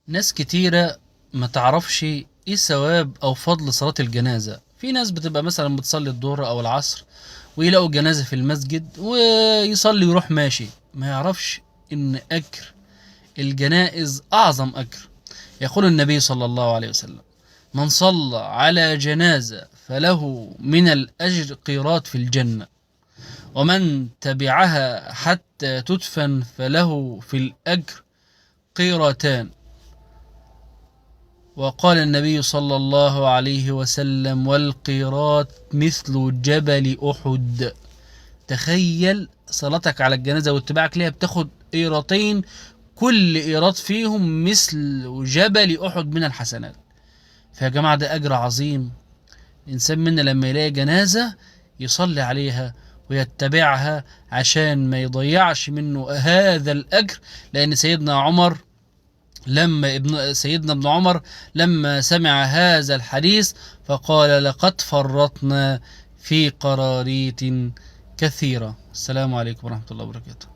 ناس كتيرة ما تعرفش ايه ثواب او فضل صلاة الجنازة. في ناس بتبقى مثلا بتصلي الظهر او العصر ويلاقوا الجنازة في المسجد ويصلي ويروح ماشي، ما يعرفش ان اجر الجنائز اعظم اجر. يقول النبي صلى الله عليه وسلم: من صلى على جنازة فله من الاجر قيراط في الجنة، ومن تبعها حتى تدفن فله في الاجر قيرتان. وقال النبي صلى الله عليه وسلم: والقيراط مثل جبل أحد. تخيل صلاتك على الجنازة واتباعك ليها بتاخد قيراطين، كل قيراط فيهم مثل جبل أحد من الحسنات. فيا جماعة ده أجر عظيم. الإنسان منا لما يلاقي جنازة يصلي عليها ويتبعها عشان ما يضيعش منه هذا الأجر. لأن سيدنا عمر لما ابن سيدنا ابن عمر لما سمع هذا الحديث فقال: لقد فرطنا في قراريط كثيرة. السلام عليكم ورحمة الله وبركاته.